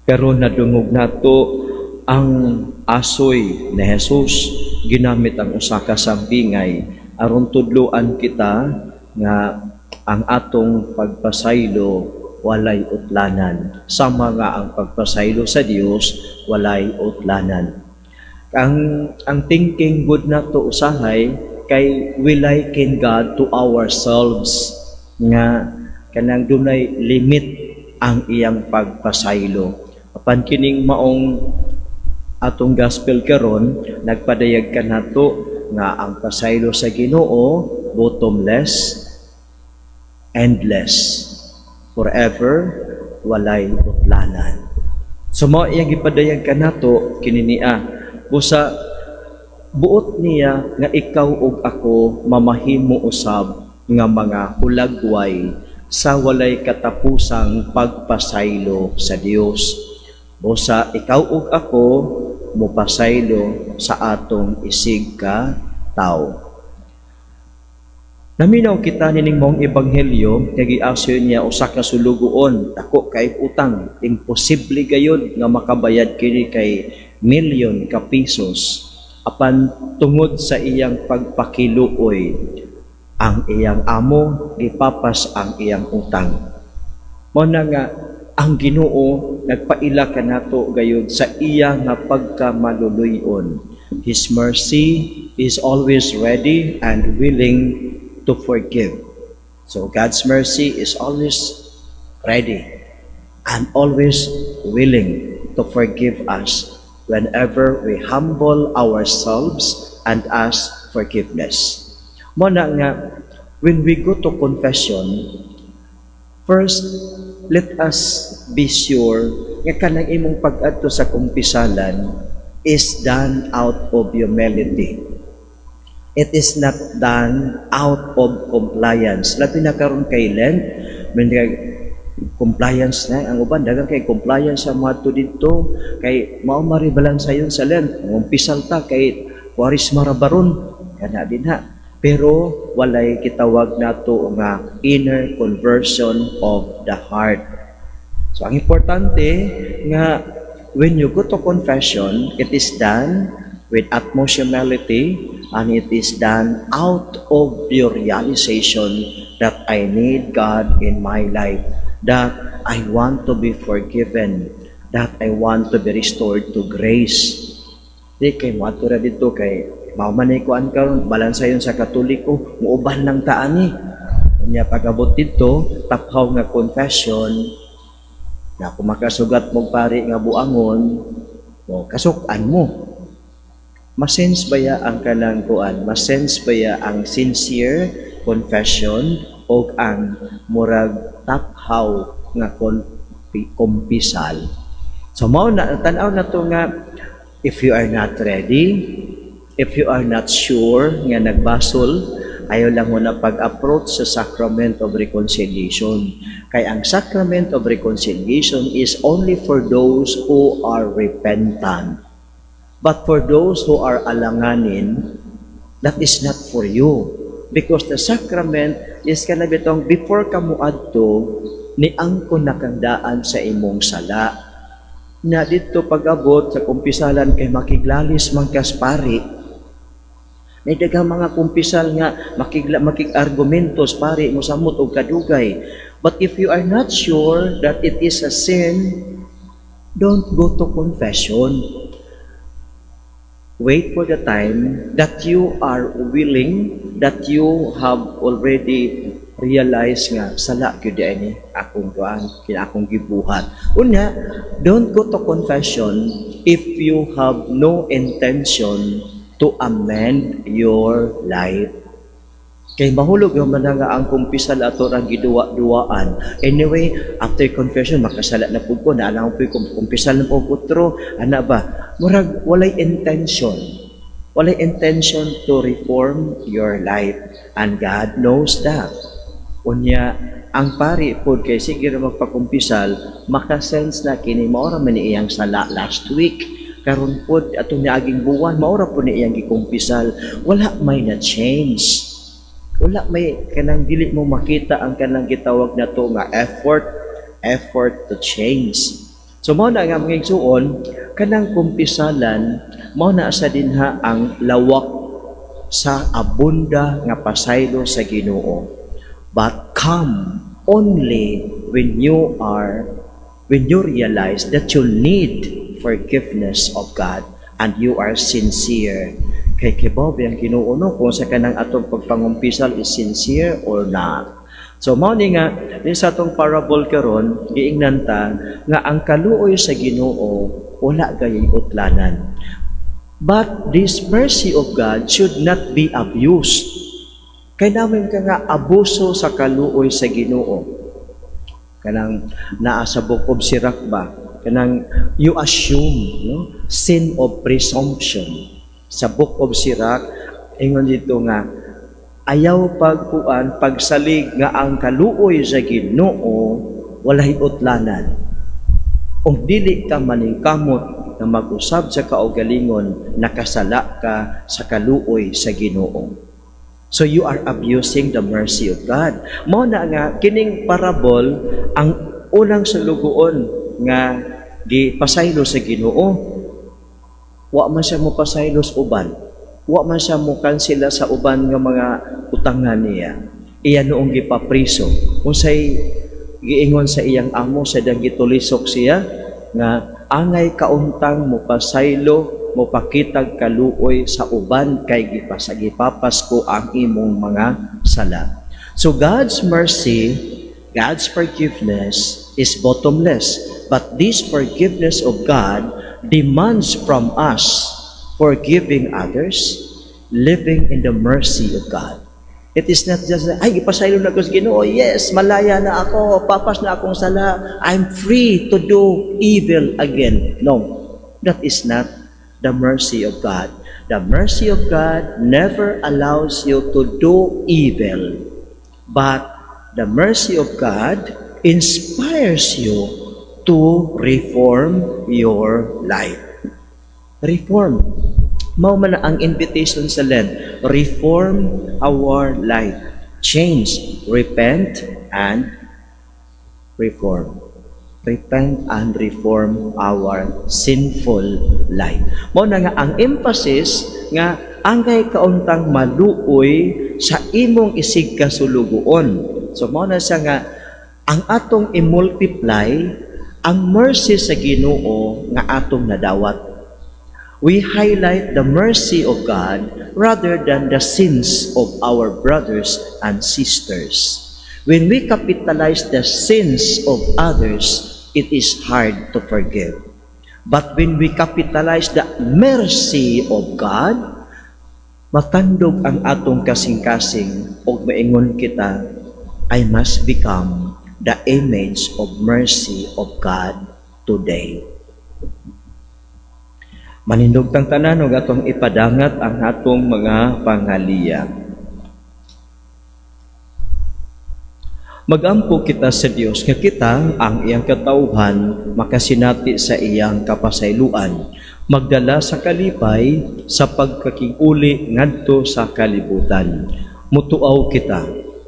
Pero nadungog nato ang asoy ni Jesus, ginamit ang usa ka sambingay aron tudloan kita nga ang atong pagpasaylo walay utlanan. Sama nga ang pagpasaylo sa Dios walay utlanan. Ang thinking gud nato usahay kay we liken God to ourselves, nga kanang dunay limit ang iyang pagpasaylo. Apan kining maong atong gospel karon, nagpadayag kanato nga ang pasaylo sa Ginoo bottomless, endless, forever, walay utlanan. So mao iyang gipadayag kanato kini niya. Busa buot niya nga ikaw ug ako mamahimo usab nga mga hulagway sa walay katapusang pagpasaylo sa Dios. Busa ikaw ug ako mopasaylo sa atong isig ka tao. Naminaw kita nining maong ebanghelyo nga giasoy niya usa ka sulugoon, dako kay utang, imposible gayud nga makabayad kini kay milyon ka pesos. Apan tungod sa iyang pagpakiluoy, ang iyang amo gipapas ang iyang utang. Mao na nga ang Ginoo nagpaila kanato gayud sa iya nga pagkamaluluy-on. His mercy is always ready and willing to forgive. So God's mercy is always ready and always willing to forgive us whenever we humble ourselves and ask forgiveness. Mao na nga when we go to confession, first let us be sure nga kanang imong pag-adto sa kumpisalan is done out of humility. It is not done out of compliance. Labi na karon kay Lent, man compliance na ang uban, daghang kay compliance sa mga didto kay mao maribalan sayon sa Lent, umpisal ta kay Kwaresma ra baron kana din ha, pero walay kitawag nato nga inner conversion of the heart. So ang importante nga when you go to confession, it is done with utmost humility and it is done out of your realization that I need God in my life, that I want to be forgiven, that I want to be restored to grace. Di kay moadto ra didto kay mao man ay kuan karon, balansa yun sa Katoliko, muuban lang ta ani. Unya pag-abot didto, taphaw nga confession na kung makasugat mo pari nga buangon mo, kasuk-an mo. Masense baya ang kanang kuan, masense baya ang sincere confession o ang murag taphaw nga kumpisal. So mao na, tan-aw na to nga if you are not ready, if you are not sure nga nagbasol, ayaw lang mo na pag-approach sa sacrament of reconciliation. Kay ang sacrament of reconciliation is only for those who are repentant. But for those who are alanganin, that is not for you. Because the sacrament is kana bitong before ka moadto, niangkon na kang daan sa imong sala. Na didto pag-abot sa kumpisalan kay makiglalis man kas pari. May daghang mga kumpisal nga makig-argumentos pari, mosamot og kadugay. But if you are not sure that it is a sin, don't go to confession. Wait for the time that you are willing, that you have already realized nga sala gyud ni akong kuan, kina akong gibuhat. Unya, don't go to confession if you have no intention to amend your life. Kay mahulog yung man nga ang kumpisal ato ang giduwa-duwaan. Anyway, after confession, makasala na pud ko, naa lang pud kumpisal na pud utro, ana ba? Murag walay intention. Walay intention to reform your life. And God knows that. Unya, ang pari pod kay sige ra magpakumpisal, makasense na kini mao ra man ni iyang sala last week. Karon pod atong niaging buwan, mao ra pod ni iyang gikumpisal. Wala may na change. Wala may kanang dili mo makita ang kanang gitawag nato nga effort, effort to change. So mao na nga, mga igsuon, kanang kumpisalan, mao na sa dinha ang lawak sa abunda nga pasaylo sa Ginoo. But come only when you realize that you need forgiveness of God and you are sincere. Kay kibaw ang Ginoo, no, kung sa kanang atong pagpangumpisal is sincere or not. So mao ni nga din sa atong parable karon, giingnan ta nga ang kaluoy sa Ginoo wala gayuy utlanan. But this mercy of God should not be abused. Kay namin ka nga abuso sa kaluoy sa Ginoo. Kanang naa sa Book of Sirach ba? Kanang you assume, no, sin of presumption. Sa Book of Sirach, ingon dito nga ayaw pagkuan, pagsalig nga ang kaluoy sa Ginoo walay utlanan. Ug dili ka maningkamot nga mag-usab sa kaugalingon, nakasala ka sa kaluoy sa Ginoo. So you are abusing the mercy of God. Mao na nga kining parable, ang unang sulugoon nga gipasaylo sa Ginoo, wa man siya mo pasaylo sa uban. Wa man siya mo kansela sa uban nga mga utangan niya. Iya noong gipapriso. Unsay giingon sa iyang amo sa dang gitulisok siya? Nga angay kauntang mo pasaylo, mo pakitag kaluoy sa uban kay gipapas ko ang imong mga sala. So God's mercy, God's forgiveness is bottomless. But this forgiveness of God demands from us forgiving others, living in the mercy of God. It is not just, "Ay, ipasaylo na ko sa Ginoo. Yes, malaya na ako. Papas na akong sala. I'm free to do evil again." No, that is not the mercy of God. The mercy of God never allows you to do evil. But the mercy of God inspires you to reform your life. Reform. Mao man na ang invitation sa Lent. Reform our life. Change, repent, and reform. Repent and reform our sinful life. Mao na nga ang emphasis nga angay kauntang maluoy sa imong isig kasulugoon. So mao na siya nga ang atong i-multiply ang mercy sa Ginoo nga atong nadawat. We highlight the mercy of God rather than the sins of our brothers and sisters. When we capitalize the sins of others, it is hard to forgive. But when we capitalize the mercy of God, matandog ang atong kasing-kasing ug maingon kita, "I must become the image of mercy of God today." Manindog tang tanan ug atong ipadangat ang atong mga pangaliya. Magampo kita sa Dios nga kita, ang iyang katawhan, makasinati sa iyang kapasayloan, magdala sa kalipay sa pagpakig-uli ngadto sa kalibutan. Mutuaw kita.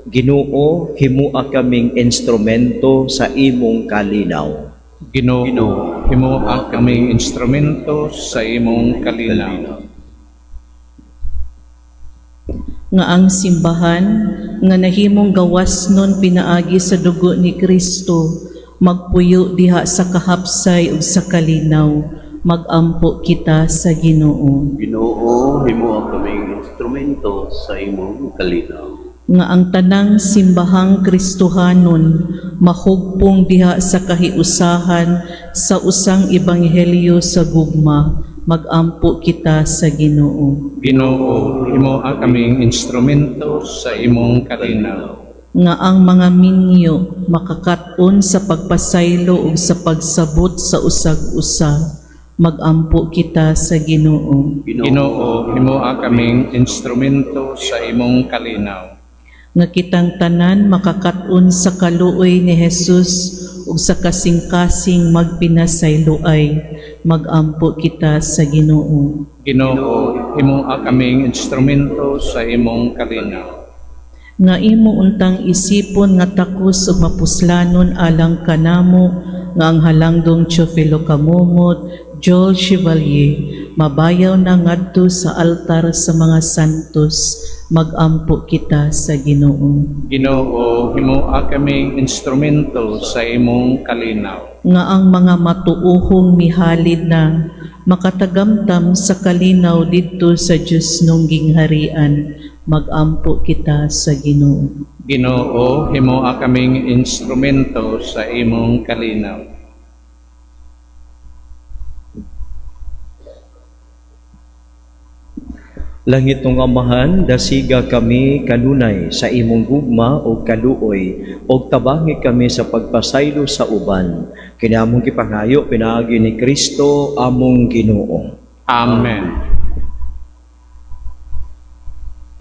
Ginoo, himua kaming instrumento sa imong kalinaw. Ginoo, himua kaming instrumento sa imong kalinaw. Nga ang simbahan nga nahimong gawasnon pinaagi sa dugo ni Kristo magpuyo diha sa kahapsay ug sa kalinaw. Magampo kita sa Ginoo. Ginoo, himua kaming instrumento sa imong kalinaw. Nga ang tanang simbahang Kristohanon mahugpong diha sa kahiusahan sa usang ebanghelyo sa gugma. Magampo kita sa Ginoo. Ginoo, himua kaming instrumento sa imong kalinaw. Nga ang mga minyo makakat-on sa pagpasaylo ug sa pagsabot sa usag usa. Magampo kita sa Ginoo. Ginoo, himua kaming instrumento sa imong kalinaw. Nga kitang tanan makakat-on sa kaluoy ni Jesus ug sa kasing-kasing magpinasayloay. Magampo kita sa Ginoo. Ginoo, himua kaming instrumento sa imong kalinaw. Nga imo untang isipon nga takos ug mapuslanon alang kanamo nga ang halangdong Teofilo Camomot, Joel Chevalier, mabayaw na ngadto sa altar sa mga santos, magampo kita sa Ginoo. Ginoo, himoa kaming instrumento sa imong kalinaw. Nga ang mga matuohong mihalid na makatagamtam sa kalinaw didto sa Dios nung gingharian, magampo kita sa Ginoo. Ginoo, himoa kaming instrumento sa imong kalinaw. Langit ng Amahan, dasiga kami kanunay sa imong gugma o kaluoy, o tabangi kami sa pagpasaylo sa uban. Kini among gipangayo pinaagi ni Kristo among Ginoo. Amen.